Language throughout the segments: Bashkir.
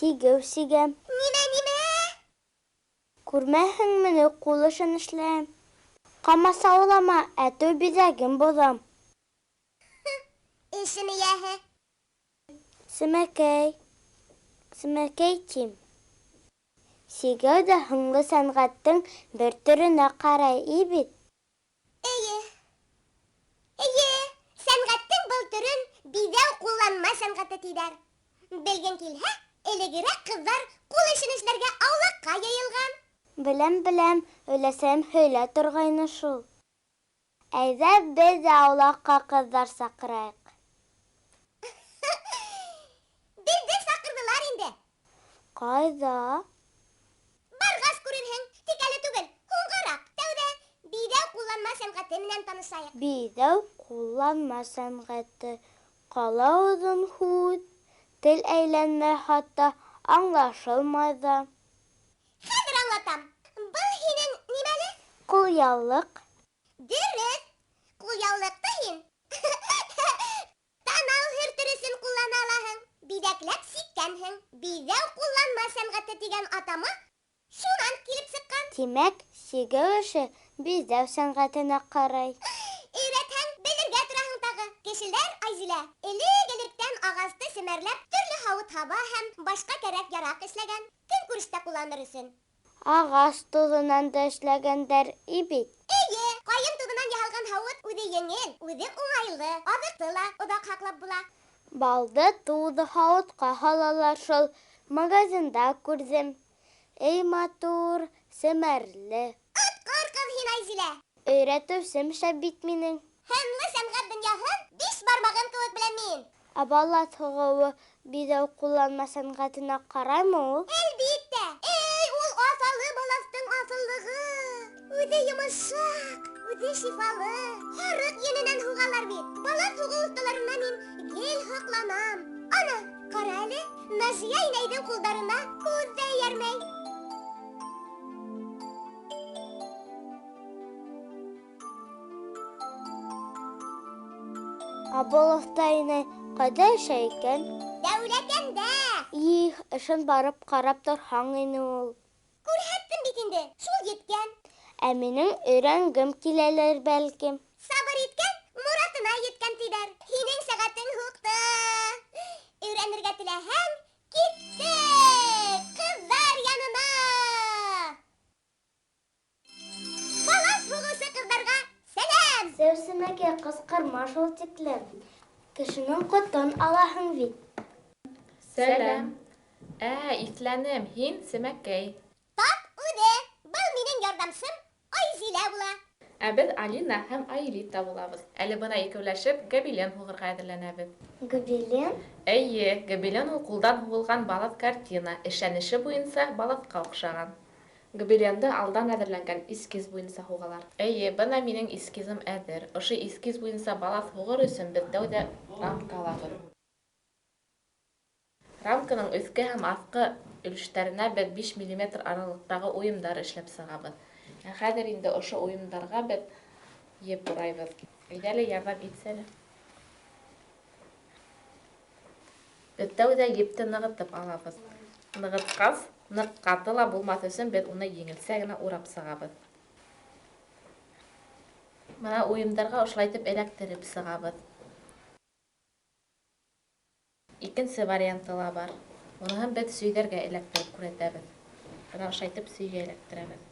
Сигеү сигәм. Нимә, нимә? Күрмәйһеңме ни, ҡул эшен эшләйем. Ҡамасаулама, әтеү биҙәген боҙам. Эшем эйәһе. Семәкәй, Семәкәй тим. Сигеү ҙә һынлы сәнғәттең бер төрөнә ҡарай и бит. Эйе. Эйе, сәнғәттең был төрөн биҙәү ҡулланма сәнғәте тиҙәр. Белгең килһә, элегерәк ҡыҙҙар ҡул эшен эшләргә аулаҡҡа йыйылған. Беләм, беләм, өләсәйем һөйләй торғайны шул. Әйҙә, беҙ ҙә аулаҡҡа ҡыҙҙар саҡырайыҡ. Беҙҙе саҡырҙылар инде. Ҡайҙа? Барғас күрерһең, тик әле түгел, һуңғараҡ. Тәүҙә биҙәү ҡулланма сәнғәте менән танышайыҡ. Биҙәү ҡулланма сәнғәте. Ҡалай оҙон һүҙ, тел әйләнмәй, хатта аңлашылмай ҙа. Хәҙер аңлатам. Был һинең нимәле? Ҡулъяулыҡ. Дөрөҫ. Ҡулъяулыҡты һин танау һөртөр өсөн ҡуллана алаһың. Биҙәкләп сиккәнһең. Биҙәү ҡулланма сәнғәте тигән атама шунан килеп сыҡҡан. Тимәк, сигеү эше биҙәү сәнғәтенә ҡарай. Өйрәтһәң, белергә тораһың тағы. Кешеләр, Айзилә, элек-электән ағасты семәрләп төрлө һауыт-һаба һәм башҡа кәрәк-яраҡ эшләгән, көнкүрештә ҡулланыр өсөн. Ағас туҙынан да эшләгәндәр и бит. Эйе, ҡайын туҙынан яһалған һауыт үҙе еңел, үҙе уңайлы, аҙыҡты ла оҙаҡ һаҡлап була. Балды туҙҙы һауытҡа һалалар шул, магазинда күрҙем. Эй матур, семәрле. Отҡор ҡыҙ һин, Айзилә. Өйрәтеүсем шәп бит минең. Һынлы сәнғәт донъяһын биш бармағым кеүек беләм мин. Ә балаҫ һуғыуы биҙәү ҡулланма сәнғәтенә ҡараймы ул? Әлбиттә. Эй, ул аҫалы балаҫтың аҫыллығы. Үҙе йомшаҡ, үҙе шифалы. Һарыҡ йөнөнән һуғалар бит. Балаҫ һуғыу оҫталарына мин гел һоҡланам. Ана, ҡара әле, Нажиә инәйҙең ҡулдарына күҙ ҙә эйәрмәй. Ә был оҫта инәй ҡайҙа йәшәй икән? Дәүләкәндә. Их, эшен барып ҡарап торһаң ине ул. Күрһәттем бит инде, шул еткән. Ә минең өйрәнгем киләлер, бәлкем. Сабыр иткән моратына еткән тиҙәр. Һинең сәғәтең һуҡты. Өйрәнергә теләһәң, киттек ҡыҙҙар янына. Балаҫ һуғыусы ҡыҙҙарға сәләм. Сәүсемәкәй, ҡысҡырма шул тиклем. Кешенең ҡотон алаһың бит. Сәләм. Ә, иҫләнем, һин Семәкәй. Тап үҙе. Был минең ярҙамсым Айзилә була. Ә беҙ Алина һәм Аэлита булабыҙ. Әле бына икәүләшеп гобелен һуғырға әҙерләнәбеҙ. Гобелен? Эйе, гобелен ул ҡулдан һуғылған балаҫ картина, эшләнеше буйынса балаҫҡа оҡшаған. Гобеленды алдан әҙерләнгән эскиз буйынса һуғалар. Эйе, бына минең эскизым әҙер. Ошо эскиз буйынса балаҫ һуғыр өсөн беҙ тәүҙә рамка алабыҙ. Рамканың өҫкө һәм аҫҡы өлөштәренә беҙ 5 миллиметр аралыҡтағы уйымдар эшләп сығабыҙ. Ә хәҙер инде ошо уйымдарға беҙ еп урайбыҙ. Әйҙә әле, ярҙам итсәле. Беҙ тәүҙә епте нығытып алабыҙ. Нығытҡас, ныҡ ҡаты ла булмаҫ өсөн беҙ уны еңелсә генә урап сығабыҙ. Бына уйымдарға ошолай итеп эләктереп сығабыҙ. Икенсе варианты ла бар. Уныһын беҙ сөйҙәргә эләктереп күрһәтәбеҙ. Бына ошолай итеп сөйгә эләктерәбеҙ.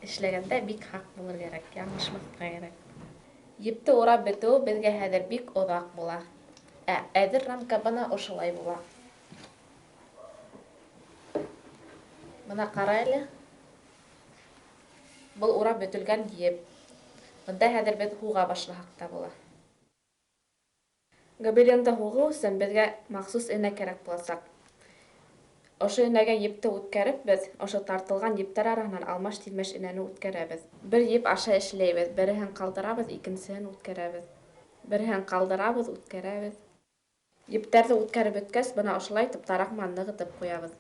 Эшләгәндә бик һаҡ булыр кәрәк, яңылышмаҫҡа кәрәк. Епте урап бөтөү беҙгә хәҙер бик оҙаҡ була. Ә әҙер рамка бына ошолай була. Бына ҡара әле. Был урап бөтөлгән еп. Бында хәҙер беҙ һуға башлаһаҡ та була. Гобеленды һуғыу өсөн беҙгә махсус энә кәрәк буласаҡ. Ошо энәгә епте үткәреп, беҙ ошо тартылған ептәр араһынан алмаш-тилмәш энәне үткәрәбеҙ. Бер еп аша эшләйбеҙ, береһен ҡалдырабыҙ, икенсеһен үткәрәбеҙ. Береһен ҡалдырабыҙ, үткәрәбеҙ. Ептәрҙе үткәреп бөткәс, бына ошолай итеп тараҡ менән нығытып ҡуябыҙ.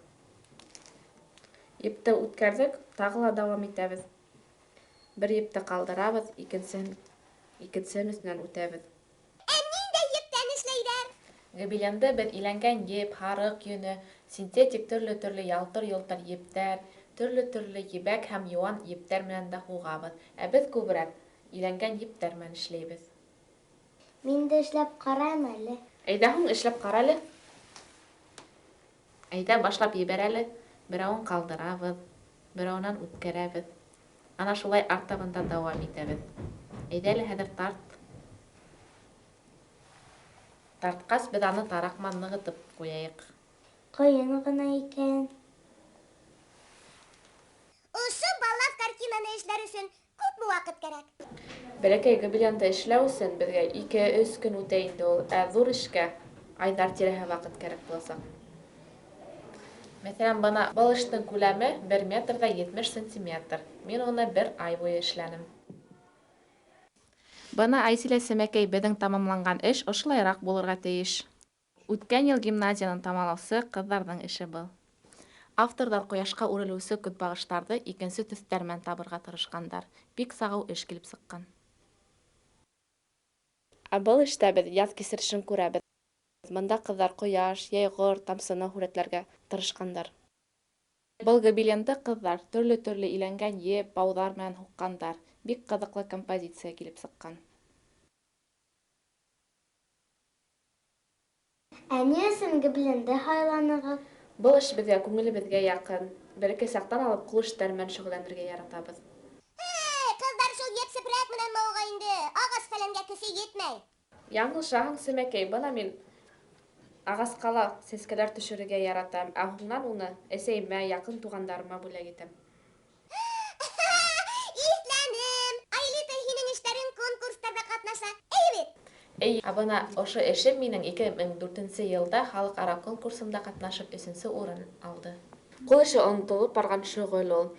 Епте үткәрҙек, тағы ла дауам итәбеҙ. Бер епте ҡалдырабыҙ, икенсеһен өҫтөнән үтәбеҙ. Ә ниндәй ептән эшләйҙәр? Гобеленды беҙ иләнгән еп, һарыҡ йөнө, Синтетик төрлө-төрлө ялтыр-йолтор ептәр, төрлө-төрлө ебәк һәм йыуан ептәр менән дә һуғабыҙ. Ә беҙ күберәк иләнгән ептәр менән эшләйбеҙ. Мин дә эшләп ҡарайым әле. Әйҙә һуң, эшләп ҡара әле. Әйҙә, башлап ебәр әле. Берәүен ҡалдырабыҙ, берәүенән үткәрәбеҙ. Ана шулай артабан да дауам итәбеҙ. Әйҙә әле хәҙер тарт. Тартҡас, беҙ аны тараҡ менән нығытып ҡуяйыҡ. Ҡыйын ғына икән. Ошо балаҫ картинаны эшләр өсөн күпме ваҡыт кәрәк? Бәләкәй гобеленды эшләү өсөн беҙгә ике-өс көн үтә инде ул, ә ҙур эшкә айҙар тирәһе ваҡыт кәрәк буласаҡ. Мәҫәлән, бына был эштең күләме бер метр ҙа етмеш сантиметр. Мин уны бер ай буйы эшләнем. Бына, Айзилә Сәмәкәй, беҙҙең тамамланған эш ошолайыраҡ булырға тейеш. Үткән йыл гимназияны тамамлаусы ҡыҙҙарҙың эше был. Авторҙар ҡояшҡа үрелеүсе көнбағыштарҙы икенсе төҫтәр менән табырға тырышҡандар. Бик сағыу эш килеп сыҡҡан. Ә был эштә беҙ яҙ кисерешен күрәбеҙ. Бында ҡыҙҙар ҡояш, йәйғор, тамсыны һүрәтләргә тырышҡандар. Был гобеленды ҡыҙҙар төрлө-төрлө иләнгән еп, бауҙар менән һуҡҡандар. Бик ҡыҙыҡлы композиция килеп сыҡҡан. Ә ни өсөн гобеленды һайланығыҙ? Был эш беҙгә, күңелебеҙгә яҡын. Бәләкәй саҡтан алып ҡул эштәре менән шөғөлләнергә яратабыҙ. Эй, ҡыҙҙар шул еп сепрәк менән мауыға инде. Ағас фәләнгә көсө етмәй. Яңылышаһың, Сәмәкәй, бына мин ағасҡа ла сәскәләр төшөрөргә яратам, ә һуңынан уны әсәйемә, яҡын туғандарыма бүләк итәм. Иҫләнем. Айлита һинең эштәрең конкурстарҙа ҡатнаша. Эйе бит? Эй, ә бына ошо эшем минең ике мең дүртенсе йылда халыҡ-ара конкурсында ҡатнашып өсөнсө урын алды. Ҡул эше онотолоп барған шөғөл ул.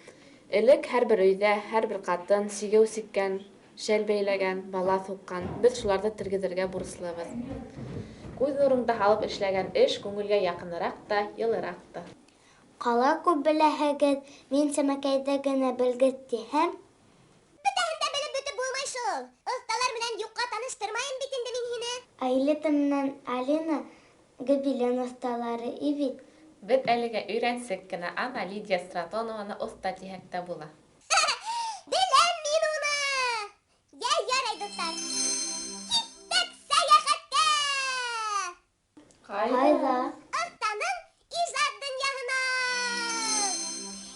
Элек һәр бер өйҙә, һәр бер ҡатын сигеү сиккән, шәл бәйләгән, балаҫ һуҡҡан. Беҙ шуларҙы тергеҙергә бурыслыбыҙ. Күҙ нурыңды һалып эшләгән эш күңелгә яҡыныраҡ та, йылыраҡ та. Ҡалай күп беләһегеҙ, мин Сәмәкәйҙе генә белгес тиһәм? Бөтәһен дә белеп бөтөп булмай шул. Оҫталар менән юҡҡа таныштырмайым бит инде мин һине. Айлита менән Алина гобелен оҫталары и бит. Беҙ әлегә өйрәнсек кенә, ана Лидия Стратонованы оҫта тиһәк тә була. Беләм мин уны! Йә, ярай, дуҫтар. Киттек сәйәхәткә! Ҡайҙа? Оҫтаның ижад донъяһына!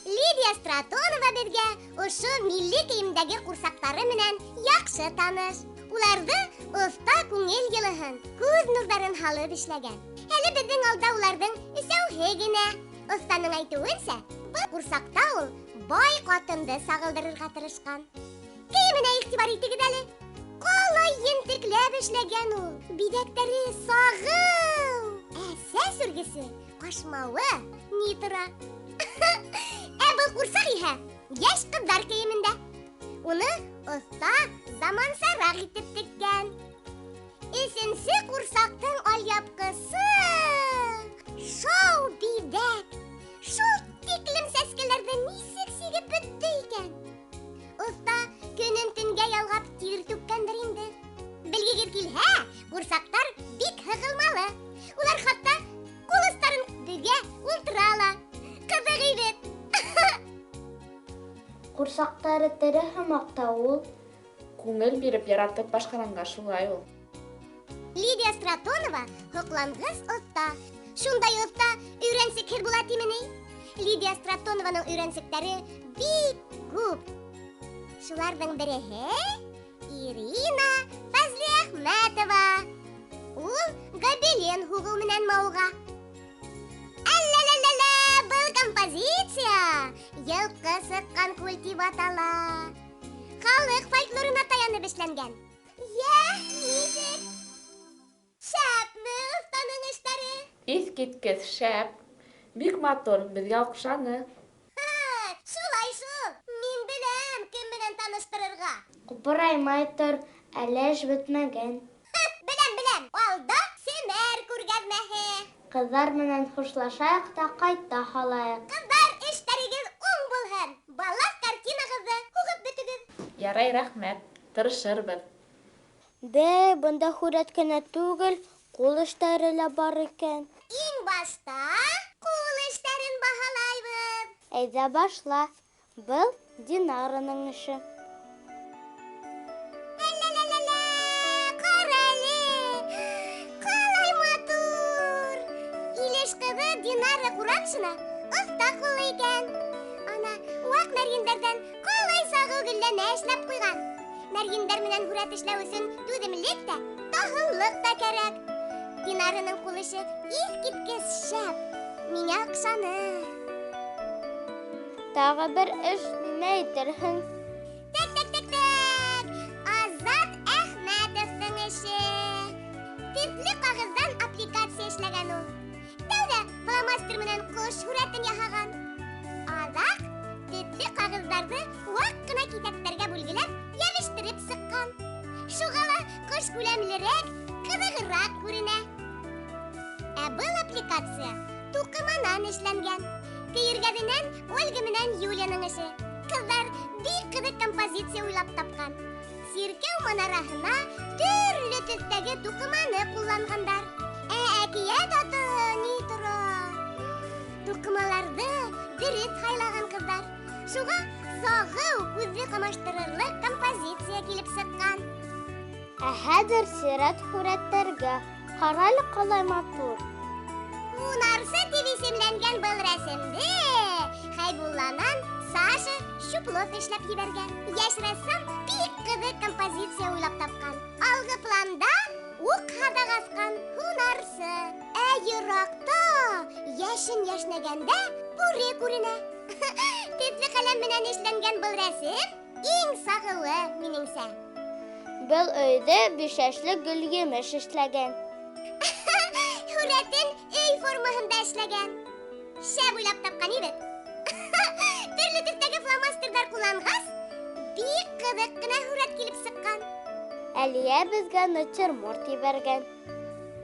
Лидия Стратонова беҙгә ошо милли кейемдәге ҡурсаҡтары менән яҡшы таныш. Уларҙы оҫта күңел йылыһын, күҙ нурҙарын һалып эшләгән. Әле беҙҙең алда уларҙың өсәүһе генә. Оҫтаның әйтеүенсә, был ҡурсаҡта ул бай ҡатынды сағылдырырға тырышҡан. Кейеменә иғтибар итегеҙ әле. Ҡалай ентекләп эшләгән ул. Биҙәктәре сағыу. Ә сәс үргесе, ҡашмауы ни тора. Ә был ҡурсаҡ иһә йәш ҡыҙҙар кейемендә. Уны оҫта замансараҡ итеп теккән. Өсөнсө ҡурсаҡтың алъяпҡысы шау биҙәк. Шул тиклем сәскәләрҙе нисек сигеп бөттө икән? Оҫта көнөн төнгә ялғап тир түккәндер инде. Белгегеҙ килһә, ҡурсаҡтар бик һығылмалы. Улар хатта ҡул остарын бөгә ултыра ла. Ҡыҙыҡ бит. Ҡурсаҡтары тере һымаҡ та ул. Күңел биреп яратып башҡарғанға шулай ул. Лидия Стратонова һоҡланғыс оҫта. Шундай оҫта өйрәнсекһеҙ була тиме ни? Лидия Стратонованың өйрәнсектәре бик күп. Шуларҙың береһе Ирина Фазлиәхмәтова. Ул гобелен һуғыу менән мауыға. Әллә-лә-лә-лә, был композиция йылҡы сыҡҡан күл тип атала. Халыҡ фольклорына таянып эшләнгән. Йә, нисек? Шәпме оҫтаның эштәре? Иҫ киткес шәп. Бик матур, беҙгә оҡшаны. Һа, шулай шул. Мин беләм, кем менән таныштырырға. Ҡупыраймай тор, әле эш бөтмәгән. Һа, беләм, беләм. Алда семәр күргәҙмәһе. Ҡыҙҙар менән хушлашайыҡ та ҡайта һалайыҡ. Ҡыҙҙар, эштәрегеҙ уң булһын. Балаҫ картинағыҙҙы һуғып бөтөгөҙ. Ярай, рәхмәт. Тырышырбыҙ. Бе, бында һүрәт кенә түгел, ҡул эштәре лә бар икән. Иң башта ҡул Әйҙә башла. Был Динараның эше. Әллә-лә-лә-лә, ҡара әле! Ҡалай матур! Илеш ҡыҙы Динара Ҡурамшина оҫта ҡуллы икән. Ана, ваҡ мәрйендәрҙән ҡалай сағыу гөлләмә эшләп ҡуйған. Мәрйендәр менән һүрәт эшләү өсөн түҙемлек тә, таһыллыҡ та кәрәк. Динараның ҡул эше иҫ киткес шәп. Миңә оҡшаны. Тағы бер эш нимә әйтерһең? Тәк, тәк, тәк, тәк. Азат Әхмәтовтың эше. Төҫлө ҡағыҙҙан аппликация эшләгән ул. Тәүҙә фломастер менән ҡош һүрәтен яһаған. Аҙаҡ төҫлө ҡағыҙҙарҙы ваҡ ҡына киҫәктәргә бүлгеләп, йәбештереп сыҡҡан. Шуға ла ҡош күләмлерәк, ҡыҙығыраҡ күренә. Ә был аппликация туҡыманан эшләнгән. Көйөргәҙенән Ольга менән Юлияның эше. Ҡыҙҙар бик ҡыҙыҡ композиция уйлап тапҡан. Сиркәү манараһына төрлө төҫтәге туҡыманы ҡулланғандар. Ә әкиәт аты ни тора? Туҡымаларҙы дөрөҫ һайлаған ҡыҙҙар. Шуға сағыу, күҙҙе ҡамаштырырлыҡ композиция килеп сыҡҡан. Ә хәҙер сират һүрәттәргә. Ҡара әле ҡалай матур. Һунарсы тип исемләнгән был рәсемде Хәйбулланан Саша Щуплов эшләп ебәргән. Йәш рәссам бик ҡыҙыҡ композиция уйлап тапҡан. Алғы планда уҡ һаҙаҡ аҫҡан һунарсы. Ә йыраҡта йәшен йәшнәгәндә бүре күренә. Төҫлө ҡәләм менән эшләнгән был рәсем иң сағыуы, минеңсә. Был өйҙө бишәшле Гөлйемеш эшләгән. Һүрәтен өй формаһында эшләгән. Шәп уйлап тапҡан егет. Төрлө төҫтәге фломастерҙар ҡулланғас, бик ҡыҙыҡ ҡына һүрәт килеп сыҡҡан. Әлиә беҙгә натюрморт ебәргән.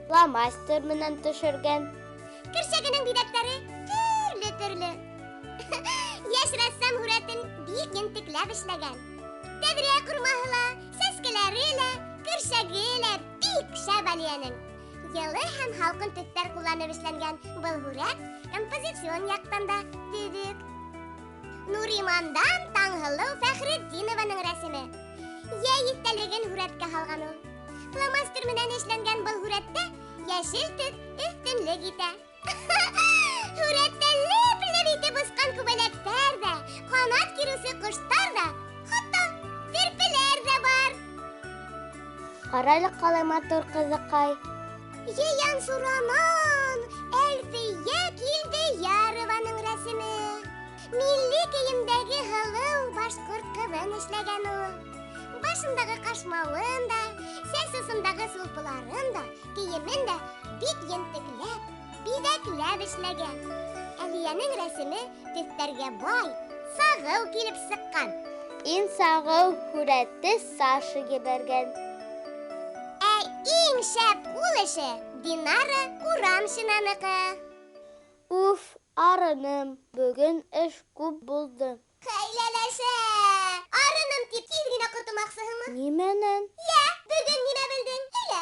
Фломастер менән төшөргән. Көршәгенең биҙәктәре төрлө-төрлө. Йәш рәссам һүрәтен бик ентекләп эшләгән. Тәҙрә ҡормаһы ла, сәскәләре лә, көршәге лә бик шәп Әлиәнең. Йылы һәм һалҡын төҫтәр ҡулланып эшләнгән был һүрәт композицион яҡтан да төҙөк. Нуримандан Таңһылыу Фәхретдинованың рәсеме. Йәй иҫтәлеген һүрәткә һалған ул. Фломастер менән эшләнгән был һүрәттә йәшел төҫ өҫтөнлөк итә. Һүрәттә леп-леп итеп осҡан күбәләктәр ҙә, ҡанат киреүсе ҡоштар ҙа, хатта терпеләр ҙә бар. Ҡара әле ҡалай матур ҡыҙыҡай. Йыян Суранан Әлфиә Килдеярованың рәсеме. Милли кейемдәге һылыу башҡорт ҡыҙын эшләгән ул. Башындағы ҡашмауын да, сәс осондағы сулпыларын да, кейемен дә бик ентекләп, биҙәкләп эшләгән. Әлиәнең рәсеме төҫтәргә бай, сағыу килеп сыҡҡан. Иң сағыу һүрәтте Саша ебәргән. Ә иң шәп ҡул эше Динара Ҡурамшинаныҡы. Уф, арыным. Бөгөн эш күп булды. Хәйләләшә! Арыным тип тиҙ генә ҡотолмаҡсыһыңмы? Нимәнән? Йә, бөгөн нимә белдең? Һөйлә.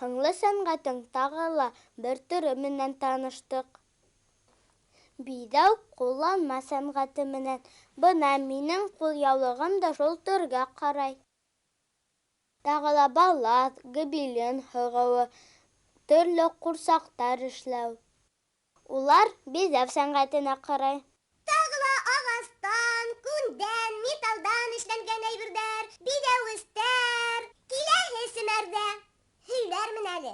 Һынлы сәнғәттең тағы ла бер төрө менән таныштыҡ. Биҙәү ҡулланма сәнғәте менән. Бына минең ҡулъяулығым да шул төргә ҡарай. Тағы ла балаҫ, гобелен һығыуы, төрлө ҡурсаҡтар эшләү. Улар биҙәү сәнғәтенә ҡарай. Тағы ла ағастан, күндән, металдан эшләнгән әйберҙәр, биҙәүестәр. Киләһе семәрҙә һөйләрмен әле.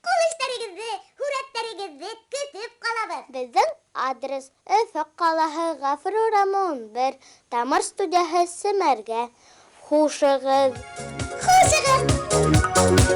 Ҡул эштәрегеҙҙе, һүрәттәрегеҙҙе көтөп ҡалабыҙ. Беҙҙең адрес: Өфө ҡалаһы, Ғәфүр урамы 11, Тамыр студияһы, Семәргә. Хушығыҙ! Хушығыҙ!